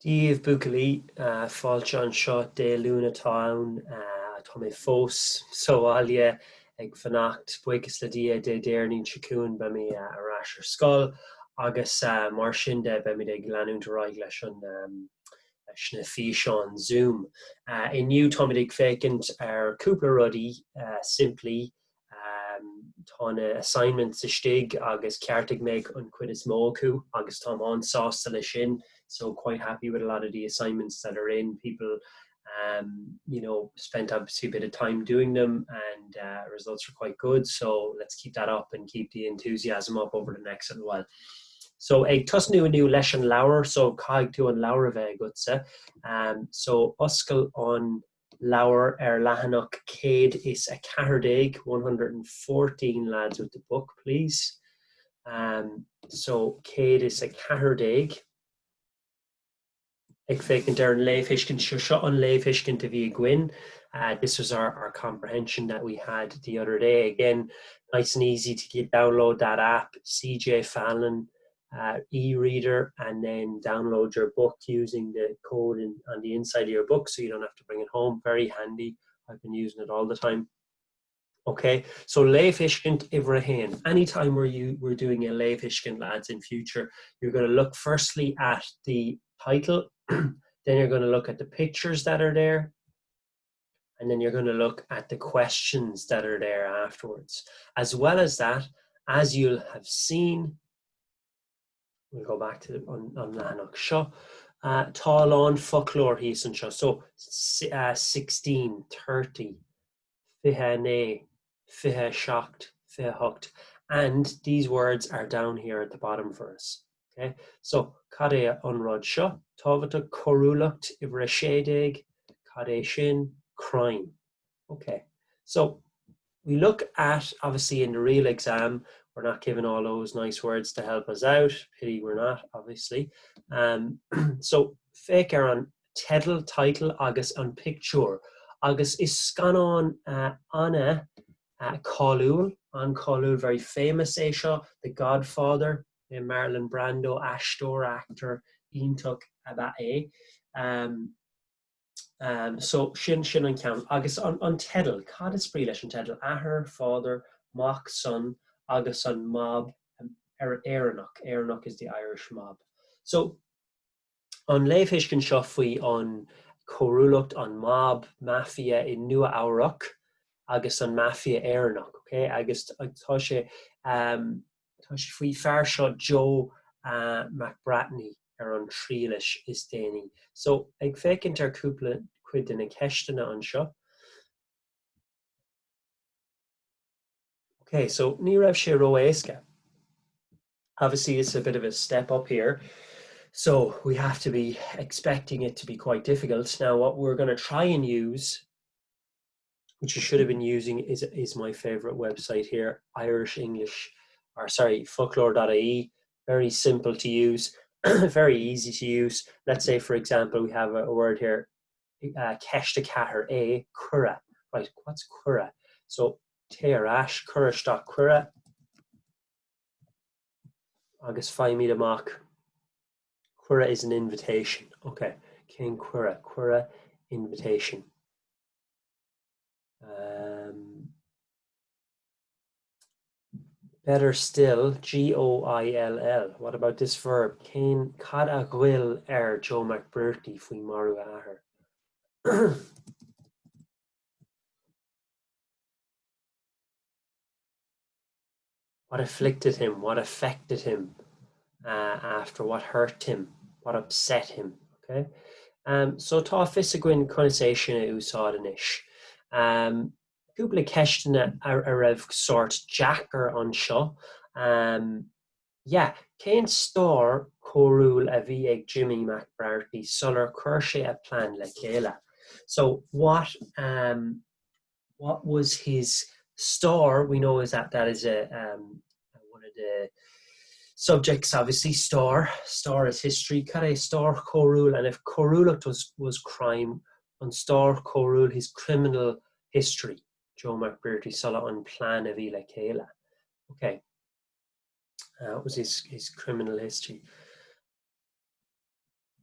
Dia daoibh buachaillí, fáilte anseo Dé Luain atá ann, tá mé fós sa bhaile ag fanacht, buíochas le Dia, Dé Déardaoin seo chugainn beidh mé ar ais ar scoil agus mar sin de beimid ag leanúint ar aghaidh leis an leis na físeáin Zoom. Inniu táimid ag féachaint ar cúpla rudaí simplí Tá na assignments istigh agus cheartaigh mé an chuid is mó acu agus táim an-sásta leis sin, so quite happy with a lot of the assignments that are in, people um, you know, spent obviously a bit of time doing them and uh, results are quite good, so let's keep that up and keep the enthusiasm up over the next little while. So ag tosnú inniu leis an leabhar, so caithfidh tú an leabhar a bheith agatsa. Um, so oscail an leabhar ar leathanach 114, 114 lads with the book please. Um, so 114. Ag féachaint ar an léamhthuiscint seo seo an léamhthuiscint a bhí againn. Uh, this was our, our comprehension that we had the other day. Again, nice and easy to get download that app, CJ Fallon uh, e-reader and then download your book using the code in, on the inside of your book so you don't have to bring it home. Very handy. I've been using it all the time. Okay, so léamhthuiscint uimhir a haon. Anytime where you we're doing a léamhthuiscint lads in future, you're going to look firstly at the title, then you're going to look at the pictures that are there, and then you're going to look at the questions that are there afterwards. As well as that, as you'll have seen, we'll go back to the an, an leathanach seo, uh, tá a lán foclóir thíos anseo. So uh, 16, 30, 29, 27, 28, and these words are down here at the bottom for us. Okay? So cad é an rud seo? Tábhachtach coiriúlacht uimhir a 16, cad é sin? Crime. Okay. So we look at, obviously in the real exam, we're not given all those nice words to help us out. Pity we're not, obviously. Um, so féach ar an teideal, title agus an pictiúr. Agus is scannán uh, an- uh, cáiliúil, an-cháiliúil, very famous é seo, The Godfather, é Marlon Brando, aisteoir, actor, iontach ab ea é. Um, um, so sin sin an ceann. Agus an, an teideal, cad is brí leis an teideal? Athair, father, mac, son, agus an mob um, ar Éireannach. Éireannach is the Irish mob. So an léamhthuiscint seo faoi an choiriúlacht, an mob, mafia i Nua Eabhrac agus an mafia Éireannach, okay? Agus tá sé um, tá sé faoi fear seo Joe uh, McBratney ar an triail is déanaí. So ag féachaint ar cúpla cuid de na ceisteanna anseo. Okay, so ní raibh sé ró-éasca. Obviously it's a bit of a step up here. So we have to be expecting it to be quite difficult. Now what we're going to try and use, which you should have been using, is, is my favorite website here, Irish English, or sorry, foclóir.ie. Very simple to use, very easy to use. Let's say, for example, we have a, a word here, uh, ceist 4A, cuireadh. Right, what's cuireadh? So téigh ar ais, cuir isteach cuireadh agus faighimid amach cuireadh is an invitation. Okay, cén cuireadh? Cuireadh invitation. Um, better still, G-O-I-L-L. What about this verb? Cén cad a ghoill ar Joe McBrearty faoi marú a athar? What afflicted him? What affected him uh, after? What hurt him? What upset him? Okay. Um, so tá fios againn conas é sin a úsáid anois. Um, cúpla ceisteanna a, a raibh sórt deacair anseo. Um, yeah, cén stair choiriúil a bhí ag Jimmy McBrearty sular chuir sé a plean le chéile? So what um, what was his stair? We know is that that is a um, one of the subjects obviously stair stair is history cad é stair choiriúil and if coiriúlacht was was crime an stair choiriúil his criminal history Joe McBrearty sula an plean a bhí le chéile okay uh, what was his his criminal history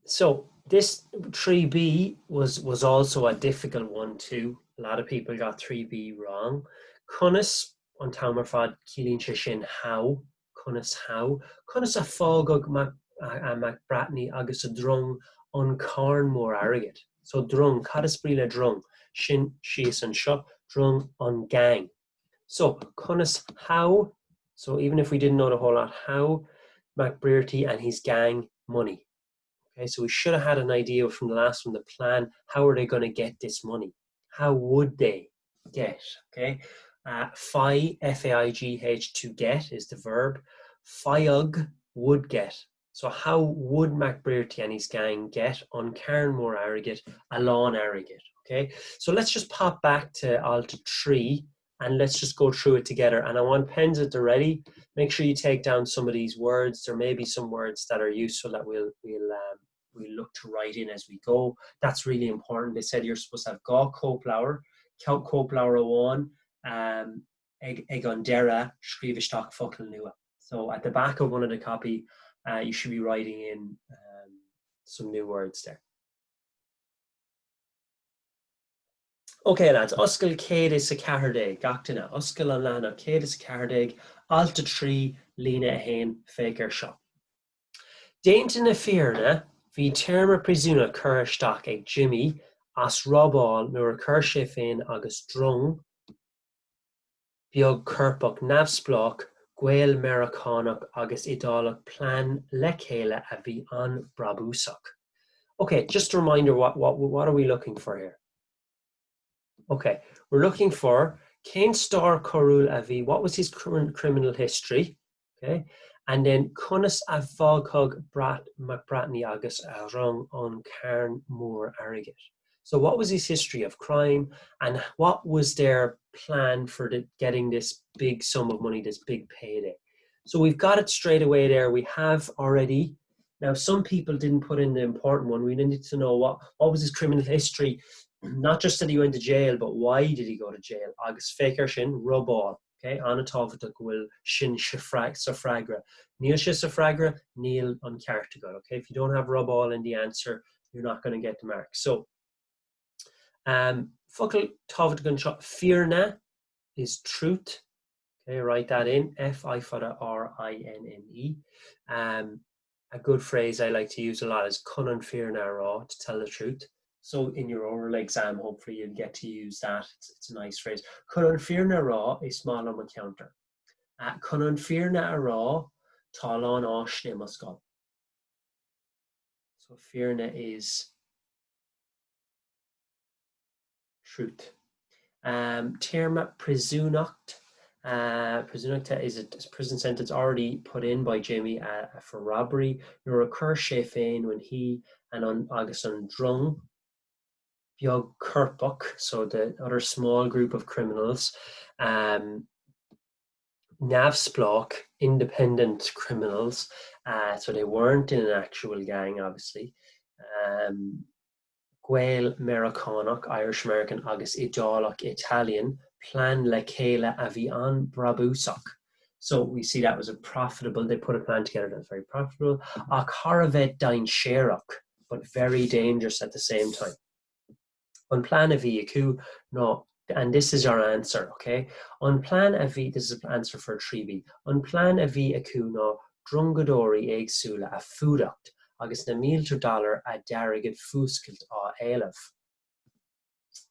so This 3B was was also a difficult one too. A lot of people got 3B wrong. Conas an t-am ar fad ciallaíonn sé sin how, conas how. Conas a fágadh Mac, uh, McBratney agus a drong an carn mór airgid. So drong, cad is brí le drong? Sin síos anseo, drong an gang. So conas how, so even if we didn't know the whole lot, how McBrearty and his gang money. Okay, so we should have had an idea from the last one, the plan, how are they going to get this money? How would they get? Okay, uh, faigh, F-A-I-G-H, to get is the verb. Faigheadh would get. So how would McBrearty and his gang get an carn mór airgid, a lán airgid? Okay, so let's just pop back to alt 3 and let's just go through it together. And I want pens at the ready. Make sure you take down some of these words. There may be some words that are useful that we'll, we'll, um, we'll look to write in as we go. That's really important. They said you're supposed to have dhá cóipleabhar, cóipleabhar amháin um, ag, ag an deireadh scríobh isteach focal nua. So at the back of one of the copy, uh, you should be writing in um, some new words there. Ok lads, oscail 114, gach duine, oscail an leathanach 114, alt 3, líne 1, féach air seo. Déanta na fírinne, bhí téarma príosúnach curtha isteach ag Jimmy as robáil nuair a chuir sé féin agus drong beag coirpeach neamhspleách, Gael-Meiriceánach agus Iodálach plean le chéile a bhí an-brabúsach. Ok, just a reminder, what, what, what are we looking for here? Ok, we're looking for cén stair choiriúil a bhí, what was his current criminal history? Ok, and then conas a bhfaigheadh Brat McBratney agus a dhrong an carn mór airgid? So what was his history of crime and what was their plan for the, getting this big sum of money, this big payday? So we've got it straight away there. We have already. Now, some people didn't put in the important one. We needed to know what, what was his criminal history, not just that he went to jail, but why did he go to jail? Agus féach air sin, robáil. Okay, an-tábhachtach go bhfuil sin sa freagra. Níl sé sa freagra, níl an ceart agat. Okay, if you don't have robáil in the answer, you're not going to get the mark. So, um, focal tábhachtach anseo, fírinne is truth. Okay, write that in, F I fada R I N N E. Um, a good phrase I like to use a lot is chun an fhírinne a rá, to tell the truth. So in your oral exam, hopefully you'll get to use that. It's, it's a nice phrase. Chun an fhírinne a rá is maith liom an ceantar. Uh, chun an fhírinne a rá tá a lán áiseanna i mo scoil. So fírinne is truth. Um, téarma príosúnacht uh, príosúnachta is a prison sentence already put in by Jamie uh, for robbery. Nuair a chuir sé féin when he and an, agus an drong beag coirpeach, so the other small group of criminals, um, neamhspleách, independent criminals, uh, so they weren't in an actual gang, obviously. Um, Gael-Meiriceánach, Irish-American, agus Iodálach, Italian, plean le chéile a bhí an-brabúsach. So we see that was a profitable, they put a plan together that was very profitable, ach thar a bheith dainséarach, but very dangerous at the same time. An plean a bhí acu ná, and this is our answer, okay? An plean a bhí, this is an answer for 3B, an plean a bhí acu ná drongadóirí éagsúla a fuadach agus na mílte dollar d'airgead fuascailte á éileamh.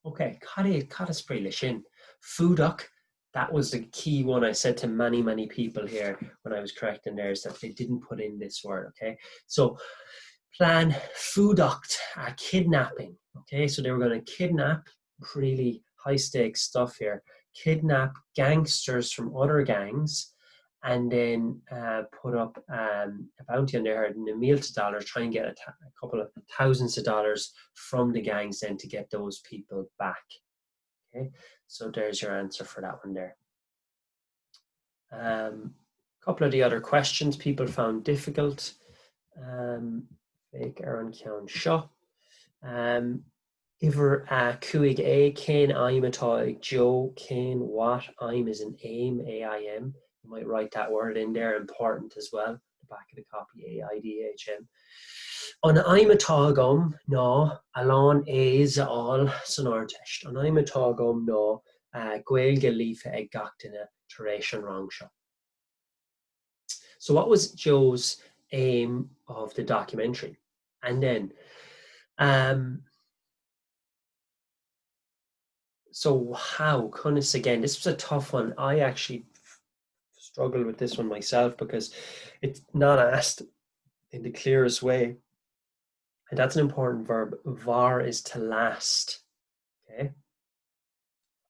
Ok, cad é, cad is brí leis sin? Fuadach, that was the key one I said to many, many people here when I was correcting theirs that they didn't put in this word, okay? So, plan fuadach, uh, kidnapping, okay? So they were going to kidnap, really high stakes stuff here, kidnap gangsters from other gangs and then uh, put up um, a bounty on their head in a mílte dollars, try and get a, a couple of thousands of dollars from the gangs then to get those people back. Okay, so there's your answer for that one there. Um, a couple of the other questions people found difficult. Um, féach ar an ceann seo. Um, Uimhir a 5 A, Cén aidhm atá ag Joe? Cén what? Aidhm is an aim, A-I-M. You might write that word in there, important as well. back of the copy, A-I-D-H-M. An aidhm atá agam ná a lán A's a fháil san Ardteist. An aidhm atá agam ná Gaeilge líofa ag gach duine tar éis an rang seo. So what was Joe's aim of the documentary? And then um, so how conas again this was a tough one I actually struggled with this one myself because it's not asked in the clearest way and that's an important verb var is to last okay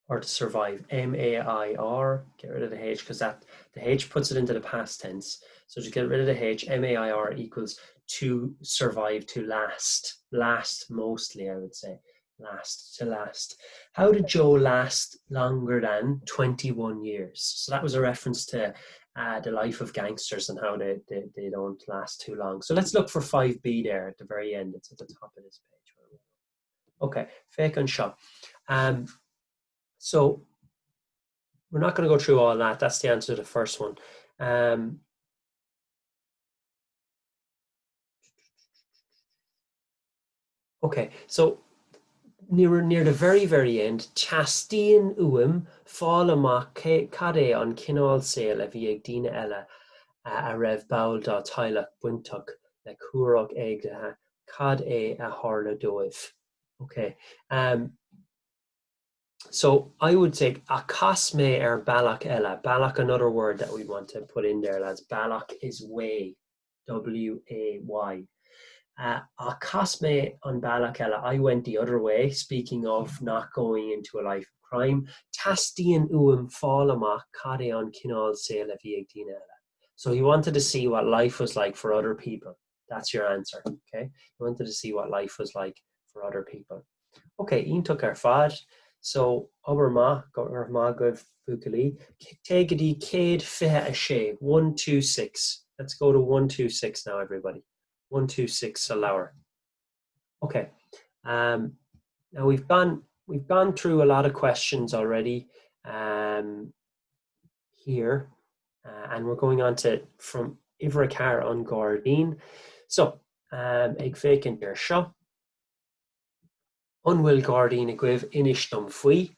or to survive M-A-I-R get rid of the H because that the H puts it into the past tense so to get rid of the H M-A-I-R equals to survive to last last mostly I would say last to last. How did Joe last longer than 21 years? So that was a reference to uh, the life of gangsters and how they, they, they don't last too long. So let's look for 5b there at the very end. It's at the top of this page. Okay, féach anseo. Um, so we're not going to go through all that. That's the answer to the first one. Um, Ok, so near, near the very, very end, teastaíonn uaim fáil amach cad é an cineál saoil a bhí ag daoine eile a raibh ball dá dteaghlach bainteach le coireacht éagnithe, cad é a tharla dóibh. Ok, um, so I would say ach chas mé ar bealach eile. Bealach, another word that we want to put in there, lads. Bealach is way. W-A-Y. Ach chas mé an bealach eile, I went the other way, speaking of not going into a life of crime, teastaíonn uaim fáil amach cad é an cineál saoil a bhí ag daoine eile. So he wanted to see what life was like for other people. That's your answer, okay? He wanted to see what life was like for other people. Ok, iontach ar fad. So, obair maith, go raibh maith agaibh buachaillí. Téigh go dtí 126, 126. Let's go to 126 now everybody. 126 sa leabhar. Ok. Um, now we've gone, we've gone through a lot of questions already um, here uh, and we're going on to from uimhir a ceathair an gairdín. So, um, ag féachaint ar seo. An bhfuil gairdín agaibh inis dom faoi?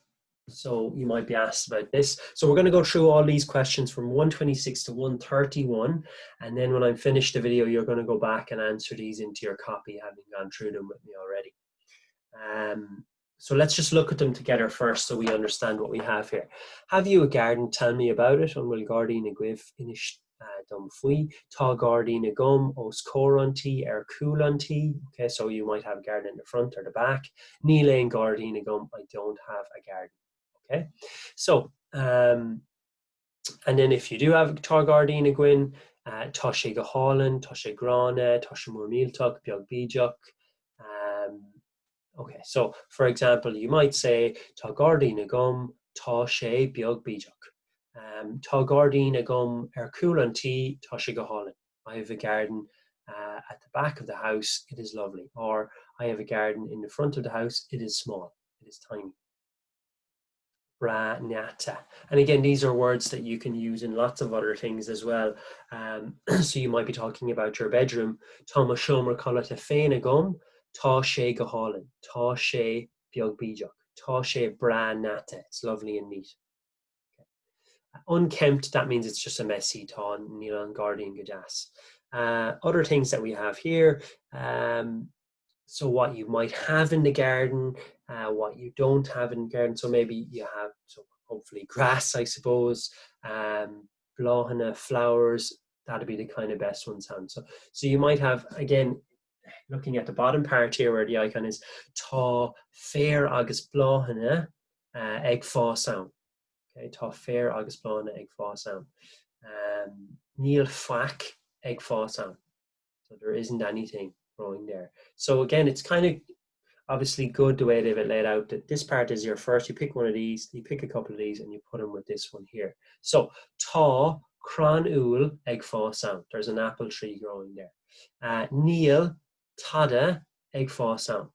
So you might be asked about this. So we're going to go through all these questions from 126 to 131 and then when I'm finished the video you're going to go back and answer these into your copy having gone through them with me already. Um, so let's just look at them together first so we understand what we have here. Have you a garden? Tell me about it. An bhfuil gairdín agaibh inis dom faoi. Tá gairdín agam os comhair an tí ar chúl an tí. Okay, so you might have a garden in the front or the back. Níl aon gairdín agam, I don't have a garden. Okay, so um, and then if you do have tá gairdín againn, uh, tá sé go hálainn, tá sé gránna, tá sé mór millteach, beag bídeach. Um, okay, so for example, you might say tá gairdín agam, tá sé beag bídeach. Um, tá gairdín agam ar chúl an tí, tá sé go hálainn. I have a garden uh, at the back of the house, it is lovely. Or I have a garden in the front of the house, it is small, it is tiny. Breá néata. And again, these are words that you can use in lots of other things as well. Um, so you might be talking about your bedroom. Tá mo seomra codlata féin agam, tá sé go hálainn. Tá sé beag bídeach. Tá sé breá néata. It's lovely and neat. Okay. Unkempt, that means it's just a messy tá níl an gairdín go deas. Uh, other things that we have here, um, so what you might have in the garden, uh, what you don't have in the garden. So maybe you have, so hopefully grass, I suppose, um, bláthanna, flowers, that'd be the kind of best ones. Hand. So, so you might have, again, looking at the bottom part here where the icon is, tá féar agus bláthanna uh, ag fás ann. Okay, tá féar agus bláthanna ag fás ann. Um, níl faic ag fás ann. So there isn't anything growing there. So again, it's kind of obviously good the way they've it laid out that this part is your first. You pick one of these, you pick a couple of these, and you put them with this one here. So tá crann úll ag fás ann. There's an apple tree growing there. Uh, níl tada ag fás ann.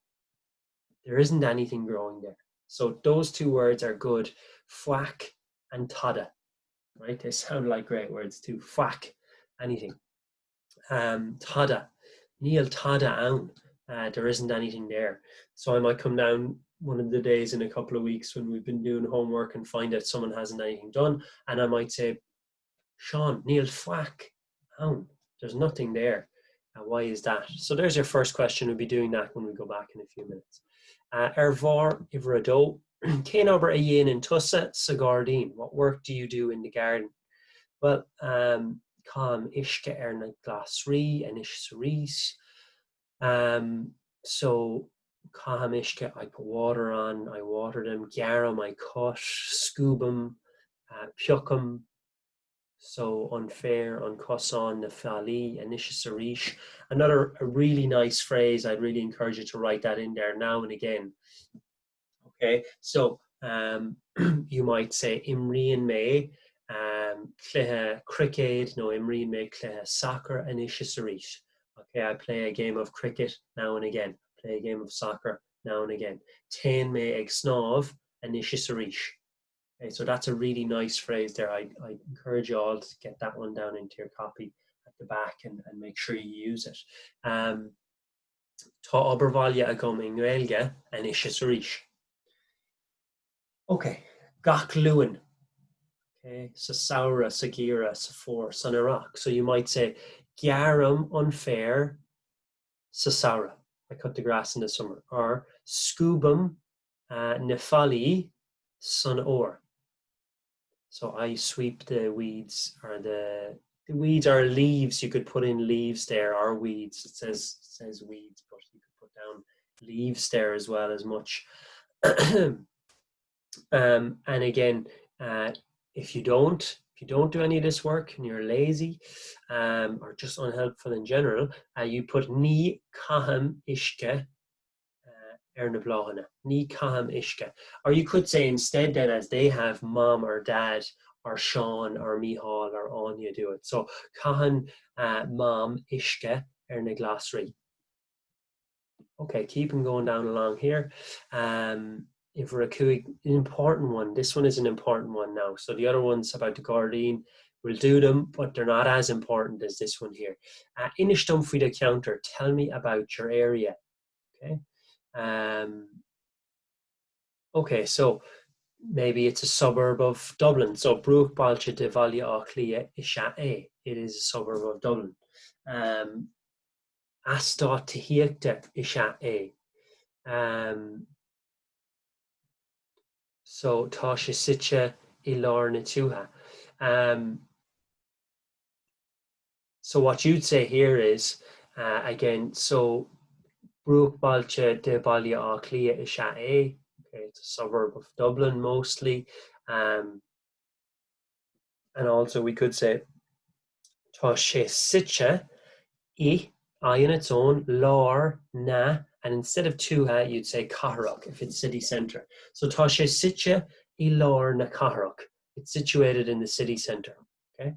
There isn't anything growing there. So those two words are good. Faic and tada. Right? They sound like great words too. Faic, anything. Um, tada. Níl tada ann. Uh, there isn't anything there. So I might come down one of the days in a couple of weeks when we've been doing homework and find out someone hasn't anything done and I might say, Sean, níl faic ann. There's nothing there. Uh, why is that? So there's your first question. We'll be doing that when we go back in a few minutes. Uh, ar bharr uimhir a dó, cén obair a dhéanann tusa sa ghairdín? What work do you do in the garden? Well, um, caithim uisce ar na glasraí anois is arís. Um, so caithim uisce, I put water on, I water them, gearraim, I cut, scuabaim, uh, piocaim, so an féar, an cosán, na fallaí, anois is arís. Another a really nice phrase, I'd really encourage you to write that in there now and again. Okay, so um, you might say imríonn mé um, cluiche cruicéid nó imríonn mé cluiche sacair anois is arís. Okay, I play a game of cricket now and again, play a game of soccer now and again. Téann mé ag snámh anois is arís. Okay, so that's a really nice phrase there. I, I encourage you all to get that one down into your copy at the back and, and make sure you use it. Um, Tá obair bhaile agam i nGaeilge anois is arís. Ok, gach Luan. Okay, sa samhradh, sa gheimhreadh, sa fhómhar, san earrach. So you might say gearraim an féar sa samhradh. I cut the grass in the summer. Or scuabaim uh, na fallaí san fhómhar. So I sweep the weeds or the the weeds are leaves. You could put in leaves there or weeds. It says it says weeds, but you could put down leaves there as well as much. um, and again, uh, if you don't, if you don't do any of this work and you're lazy um, or just unhelpful in general, uh, you put ní chaithim uisce uh, ar na bláthanna. Ní chaithim uisce. Or you could say instead then as they have mom or dad or Sean or Micheál or Áine do it. So caitheann uh, mom uisce ar na glasraí. Okay, keeping going down along here. Um, uimhir a cúig, an important one. This one is an important one now. So the other one's about the gairdín. We'll do them, but they're not as important as this one here. Uh, Inis dom faoi do cheantar, tell me about your area. Okay. Um, okay, so maybe it's a suburb of Dublin. So bruachbhailte de Bhaile Átha Cliath is ea é. It is a suburb of Dublin. Um, eastát tithíochta is ea é. Um, so tá sé suite i lár na tuaithe. Um, so what you'd say here is, uh, again, so bruachbhailte de Bhaile Átha Cliath is ea é. Okay, it's a suburb of Dublin mostly. Um, and also we could say tá sé suite i, I in its own, lár na, and instead of tuaithe you'd say cathrach if it's city centre. So tá sé suite i lár na cathrach. It's situated in the city centre. Okay.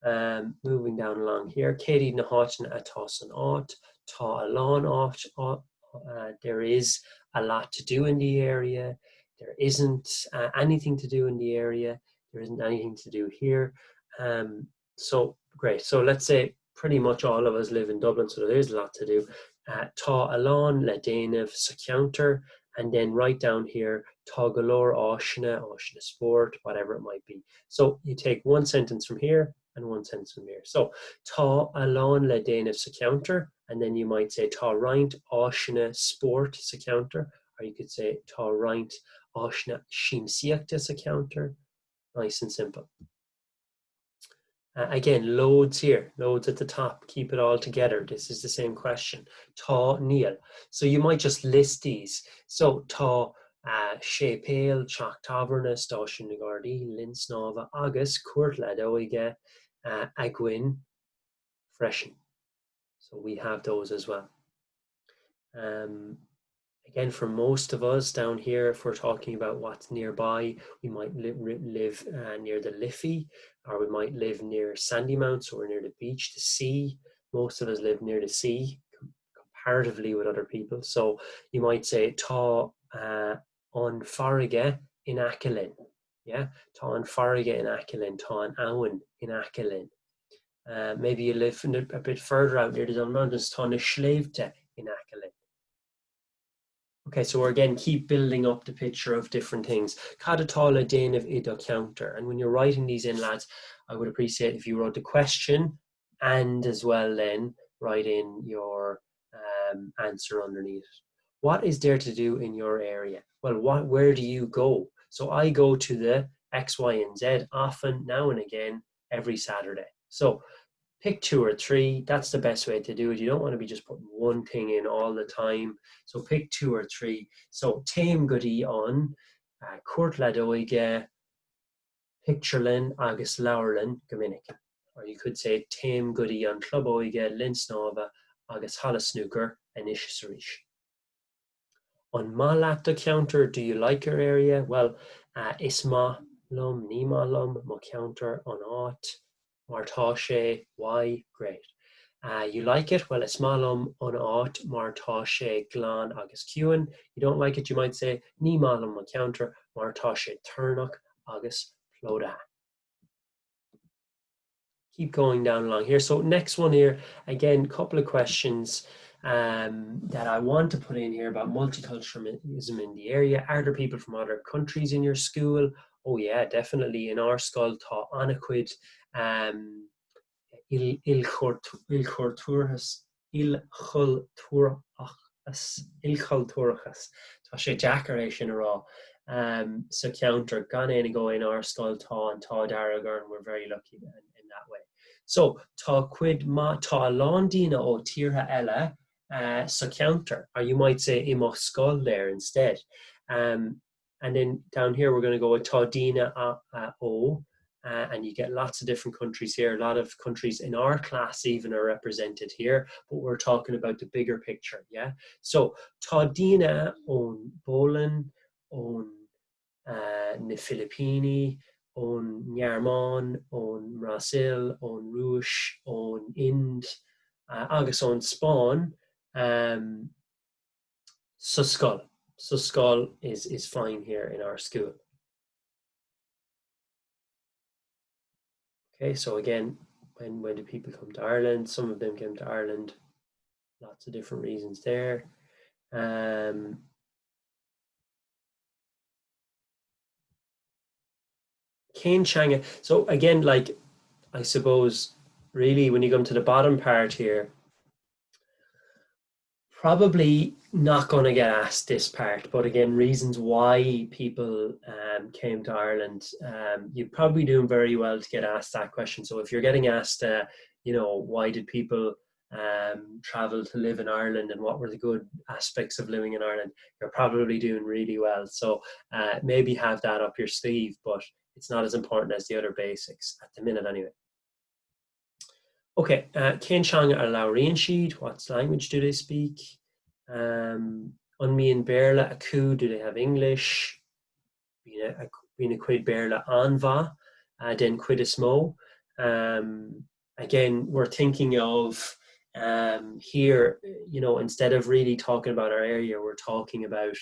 Um, moving down along here, Cad iad na háiteanna atá san áit, tá a lán áit, uh, there is a lot to do in the area, there isn't uh, anything to do in the area, there isn't anything to do here. Um, so great. So let's say pretty much all of us live in Dublin, so there is a lot to do. Uh, tá a lán le déanamh sa cheantar, and then right down here, tá go leor áiseanna, áiseanna spóirt, whatever it might be. So you take one sentence from here and one sentence from here. So tá a lán le déanamh sa cheantar, and then you might say tá roinnt áiseanna spóirt sa cheantar, or you could say tá roinnt áiseanna siamsaíochta sa cheantar. Nice and simple. Uh, again, loads here, loads at the top. Keep it all together. This is the same question. Tá, níl. So you might just list these. So tá uh, séipéal, teach tábhairne, stáisiún na Gardaí, linn snámha agus cúirt leadóige uh, againn freisin. So we have those as well. Um, again, for most of us down here, if we're talking about what's nearby, we might li live uh, near the Liffey, or we might live near Sandymount, so we're near the beach, the sea. Most of us live near the sea, comparatively with other people. So you might say tá uh, an fharraige in aice linn. Yeah, tá an fharraige in aice linn, tá an abhainn in aice linn. Uh, maybe you live in a, a bit further out near the Dublin Mountains, tá na sléibhte in aice linn. Okay, so we're again keep building up the picture of different things. Cad atá le déanamh i do cheantar? And when you're writing these in, lads, I would appreciate if you wrote the question and as well then write in your um, answer underneath. What is there to do in your area? Well, what, where do you go? So I go to the X, Y, and Z often, now and again, every Saturday. So pick two or three. That's the best way to do it. You don't want to be just putting one thing in all the time. So pick two or three. So téim go dtí an uh, Cúirt Leadóige, Pictiúrlann agus Leabharlann go minic. Or you could say téim go dtí an Club Óige, Linn Snámha agus Halla Snúcair anois is arís. An maith leat do cheantar? Do you like your area? Well, uh, is maith liom, ní maith liom, mo cheantar, an áit, mar tá sé, why, great. Uh, you like it? Well, is maith liom an áit mar tá sé glan agus ciúin. You don't like it, you might say, ní maith liom mo cheantar mar tá sé torann agus plódaithe. Keep going down along here. So next one here, again, couple of questions um, that I want to put in here about multiculturalism in the area. Are there people from other countries in your school? Oh yeah, definitely. In our school, tá an-chuid um, ilchultúrachas ilchultúrachas ilchultúrachas Tá sé deacair é sin a rá um, sa cheantar gan aon agó in ár scoil tá an t-ádh dearg orainn we're very lucky in, in that way. So tá cuid maith tá a lán daoine ó tíortha eile uh, sa cheantar or you might say i mo scoil there instead. Um, and then down here we're going to go with tá daoine ó uh, and you get lots of different countries here. A lot of countries in our class even are represented here, but we're talking about the bigger picture, yeah? So tá daoine ón bPolainn, ón uh, na Filipíní, ón nGearmáin, ón mBrasaíl, ón Rúis, ón Ind, uh, agus ón Spáinn um, sa scoil. Sa scoil is, is fine here in our school. Okay, so again, when, when do people come to Ireland? Some of them came to Ireland, lots of different reasons there. Um, Cén teanga. So again, like, I suppose, really, when you come to the bottom part here, probably not going to get asked this part, but again, reasons why people um, came to Ireland. Um, you're probably doing very well to get asked that question. So if you're getting asked, uh, you know, why did people um, travel to live in Ireland and what were the good aspects of living in Ireland, you're probably doing really well. So uh, maybe have that up your sleeve, but it's not as important as the other basics at the minute anyway. Okay, uh, cén teanga a labhraíonn siad? What language do they speak? Um, an mbíonn Béarla acu? Do they have English? Bíonn a gcuid Béarla an-mhaith uh, den chuid is mó. Um, again, we're thinking of um, here, you know, instead of really talking about our area, we're talking about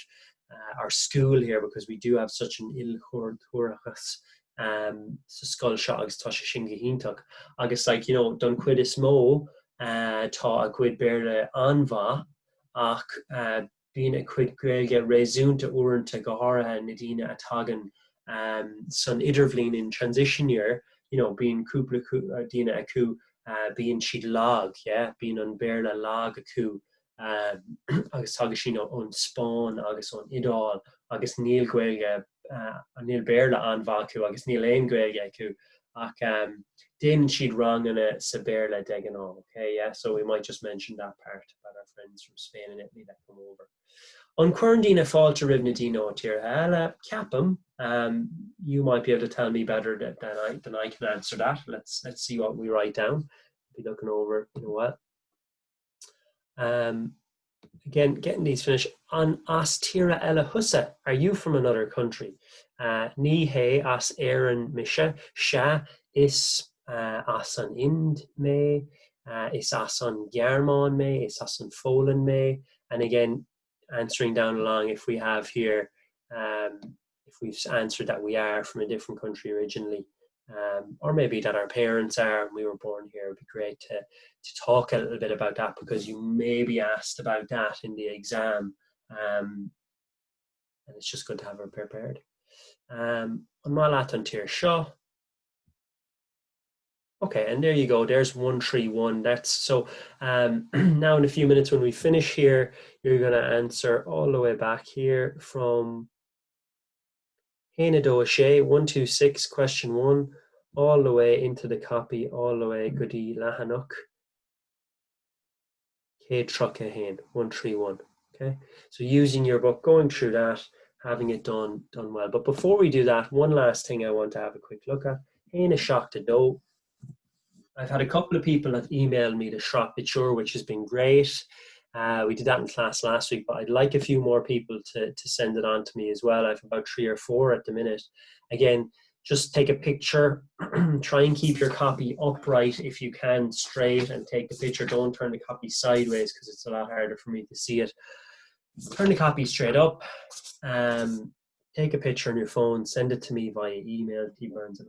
uh, our school here because we do have such an ilchultúrachas um, sa scoil seo agus tá sé sin go hiontach. Agus like, you know, don chuid is mó uh, tá a gcuid Béarla an-mhaith ach uh, bíonn a gcuid Gaeilge réasúnta uaireanta go háirithe na daoine a tagann um, san idirbhliain in transition year, you know, bíonn cúpla daoine acu uh, bíonn siad lag, yeah? bíonn an Béarla lag acu um, agus tagann siad ón Spáinn agus ón Iodáil agus níl Gaeilge uh, níl Béarla an-mhaith acu agus níl aon Ghaeilge acu ach um, déanann siad ranganna sa Béarla de ghnáth. Okay, yeah, so we might just mention that part about our friends from Spain and Italy that come over. An gcuireann daoine fáilte roimh na daoine ó tíortha eile, ceapaim, um, you might be able to tell me better than, than I than I can answer that. Let's let's see what we write down. Be looking over in a while. Um, again, getting these finished. An as tír eile thusa? Are you from another country? Uh, ní hea as Éirinn mise, sea is uh, as an Ind mé, uh, is as an Ghearmáin mé, is as an Pholainn mé. And again, answering down along if we have here, um, if we've answered that we are from a different country originally, Um, or maybe that our parents are and we were born here. It'd be great to, to talk a little bit about that because you may be asked about that in the exam. Um, and it's just good to have it prepared. Um, an maith leat an tír seo. Okay, and there you go. There's 131. That's so um, now in a few minutes when we finish here, you're going to answer all the way back here from 1 2 6, 1 2 6, question 1, all the way into the copy, all the way go dtí leathanach 131, 131. Okay, so using your book, going through that, having it done done well. But before we do that, one last thing I want to have a quick look at. 1 7 2. I've had a couple of people have emailed me the sraith pictiúr, which has been great. Uh, we did that in class last week, but I'd like a few more people to, to send it on to me as well. I've about three or four at the minute. Again, just take a picture, try and keep your copy upright if you can, straight, and take the picture. Don't turn the copy sideways because it's a lot harder for me to see it. Turn the copy straight up. Um, take a picture on your phone, send it to me via email, tburns at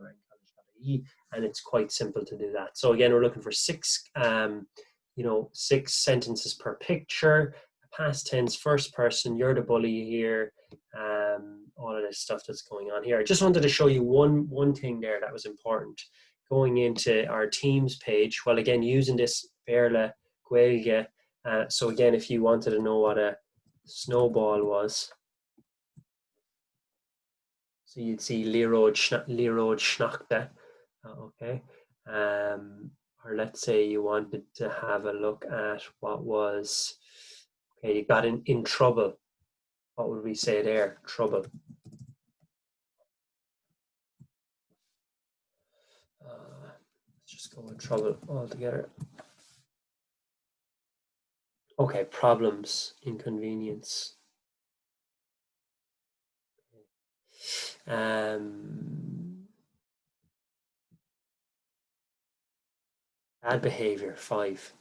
ie, and it's quite simple to do that. So again, we're looking for six, um, you know, six sentences per picture, past tense, first person, you're the bully here, um, all of this stuff that's going on here. I just wanted to show you one, one thing there that was important. Going into our Teams page, well, again, using this Béarla Gaeilge. Uh, so again, if you wanted to know what a snowball was, so you'd see liathróid liathróid sneachta, uh, okay. Um, or let's say you wanted to have a look at what was, okay, you got in, in trouble. What would we say there? Trouble. Uh, let's just go with trouble altogether. Okay, problems, inconvenience. Um, bad behavior, 5.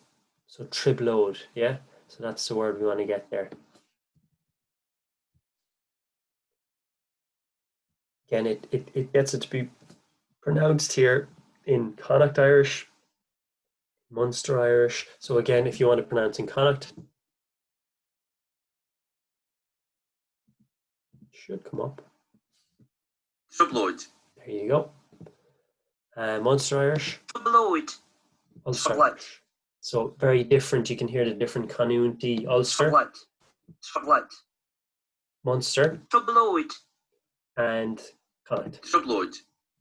So trioblóid, yeah? So that's the word we want to get there. Again, it, it, it gets it to be pronounced here in Connacht Irish, Munster Irish. So again, if you want to pronounce in Connacht, should come up. Trioblóid. There you go. Uh, Munster Irish. Trioblóid. Ulster. Irish. So very different. You can hear the different canúintí. Ulster. Trioblóid. Trioblóid. Munster. Trioblóid. And Connacht. Trioblóid.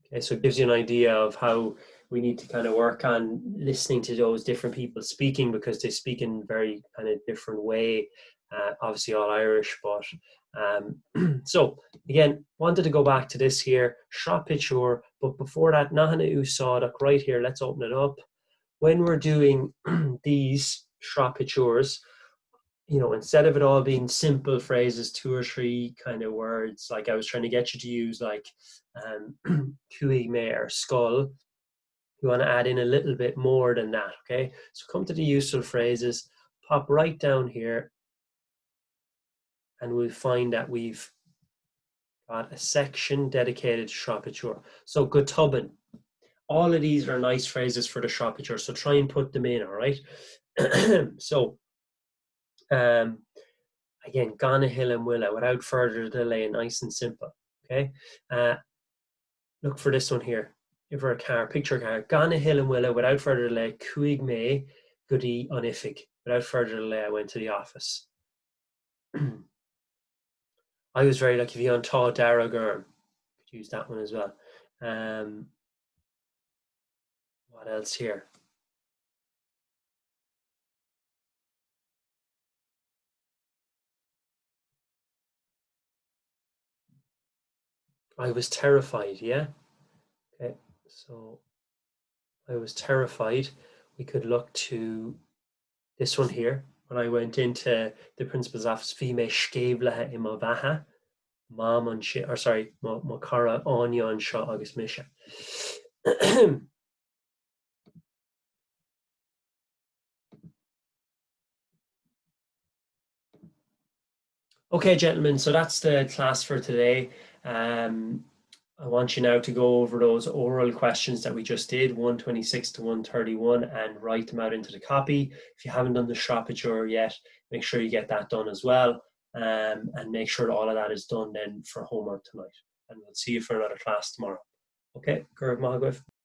Okay, so it gives you an idea of how we need to kind of work on listening to those different people speaking because they speak in very kind of different way. Uh, obviously all Irish, but um, so again, wanted to go back to this here, sraith pictiúr, but before that, nathanna úsáideach right here, let's open it up. When we're doing these sraith pictiúrs, you know, instead of it all being simple phrases, two or three kind of words, like I was trying to get you to use like um, chuaigh mé ar scoil, you want to add in a little bit more than that, okay? So come to the useful phrases, pop right down here, and we'll find that we've got a section dedicated to sraith pictiúr. So go tobann. All of these are nice phrases for the sraith pictiúr, so try and put them in, all right? so um, again, gan a thuilleadh moille, without further delay, nice and simple, okay? Uh, look for this one here. Uimhir a ceathair, picture ceathair, gan a thuilleadh moille, without further delay, chuaigh mé go dtí an oifig. Without further delay, I went to the office. I was very lucky, bhí an t-ádh dearg orm. Could use that one as well. Um, what else here? I was terrified, yeah? Okay, so I was terrified. We could look to this one here. When I went into the principal's office, bhí mé sceimhlithe i mo bheatha, Mam anseo, or sorry, mo, mo cara Áine anseo agus mise. Okay, gentlemen, so that's the class for today. Um, I want you now to go over those oral questions that we just did, 126 to 131, and write them out into the copy. If you haven't done the sraith pictiúr yet, make sure you get that done as well. Um, and make sure all of that is done then for homework tonight. And we'll see you for another class tomorrow. Okay, go raibh maith agaibh.